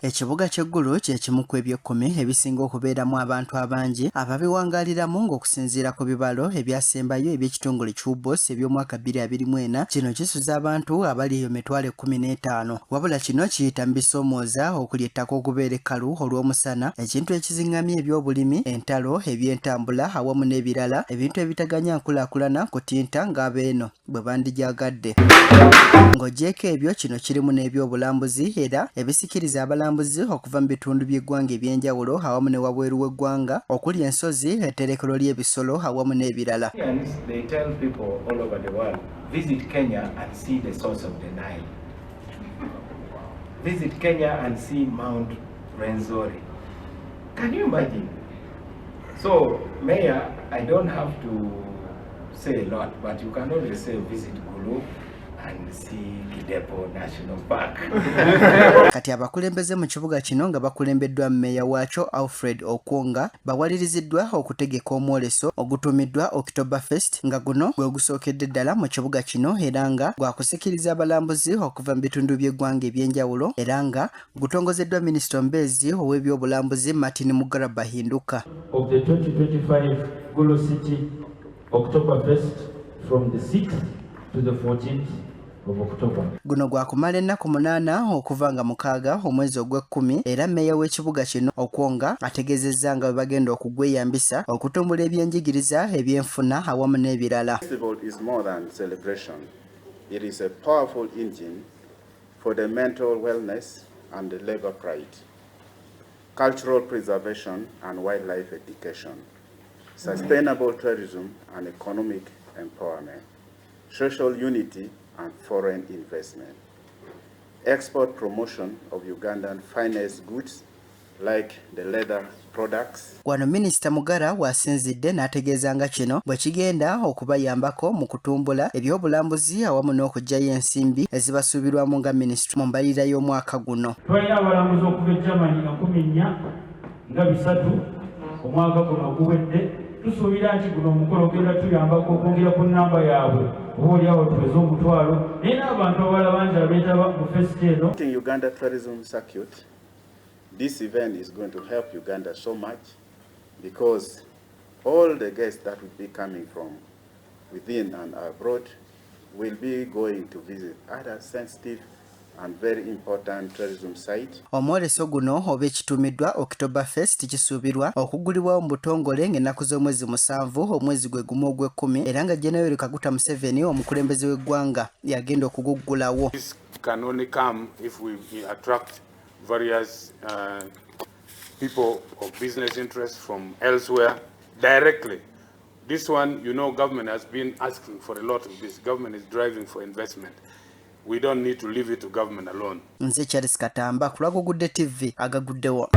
Ekibuga ky'e Gulu kye kimu ku eby'ekkumi ebisinga okubeeramu abantu abangi ababiwangaaliramu ng'okusinziira ku bibalo ebyasembayo eby'ekitongole ki UBOS eby'omwaka 2024, kino kisuza abantu abali eyo 150,000. Wabula kino kiyita mu bisoomooza okuli ettaka okubeera ekkalu olw'omusana, ekintu ekizing'amya eby'obulimi, entalo, eby'entambula awamu n'ebirala, ebintu ebitaganya nkulaakulana kutinta ng'abeeno bwe bandigyagadde. Ng'oggyeeko ebyo, kino kirimu n'ebyobulambuzi era ebisikiriza abalambuzi okuva mu bitundu by'eggwanga eby'enjawulo awamu ne wabweru w'eggwanga okuli ensozi, etterekero ly'ebisolo awamu n'ebirala. They tell people all over the world, visit Kenya and see the source of the Nile. Visit Kenya and see Mount Rwenzori. Can you imagine? So, Mayor, I don't have to say a lot, but you can always say visit Gulu and see Kidepo National Park. Kati abakulembeze mu kibuga kino nga bakulembeddwa mmeeya waakyo Alfred Okwonga bawaliriziddwa okutegeka omwoleso ogutuumiddwa Oktoberfest nga guno gwe gusookedde ddala mu kibuga kino era nga gwakusikiriza abalambuzi okuva mu bitundu by'eggwanga eby'enjawulo era nga gutongozeddwa minisita omubeezi ow'ebyobulambuzi Martin Mugarra Bahinduka. Of the 2025 Gulu City Oktoberfest from the 6th to the 14th of October. Guno gwakumala ennaku 8 okuva nga 6 omwezi ogw'ekkumi era mmeeya w'ekibuga kino Okwonga ategeezezza nga bwe bagenda okugweyambisa okutumbula ebyenjigiriza, ebyenfuna awamu n'ebirala. Festival is more than celebration. It is a powerful engine for the mental wellness and the labor pride, cultural preservation and wildlife education, sustainable tourism and economic empowerment, social unity and foreign investment, export promotion of Ugandan finest goods like the leather products. Wano Minisita Mugarra w'asinzidde n'ategeeza nga kino bwe kigenda okubayambako mu kutumbula ebyobulambuzi awamu n'okuggyayo ensimbi ezibasuubirwamu nga minisitule mu mbalirira y'omwaka guno. Twalina abalambuzi okuva e Germany 4300 omwaka guno oguwedde. Tusuubira nti guno omukolo ogenda tuyambako okwongera ku nnamba yaabwe, oba oliawo tuweze 10,000, naye n'abantu abalala bangi abeetaba mu fest eno. In Uganda tourism circuit, this event is going to help Uganda so much because all the guests that will be coming from within and abroad will be going to visit other sensitive and very important tourism sites. Omwoleso guno oba ekituumiddwa Oktoberfest kisuubirwa okuggulibwawo mu butongole ng'ennaku z'omwezi 7 omwezi gwe gumu ogw'ekkumi era nga General Yoweri Kaguta Museveni omukulembeze w'eggwanga yagenda okuguggulawo. This can only come if we attract various people of business interests from elsewhere directly. This one, government has been asking for a lot of this. Government is driving for investment. We don't need to leave it to government alone. Nze Charles Katamba ku lwagugudde TV agaguddewo.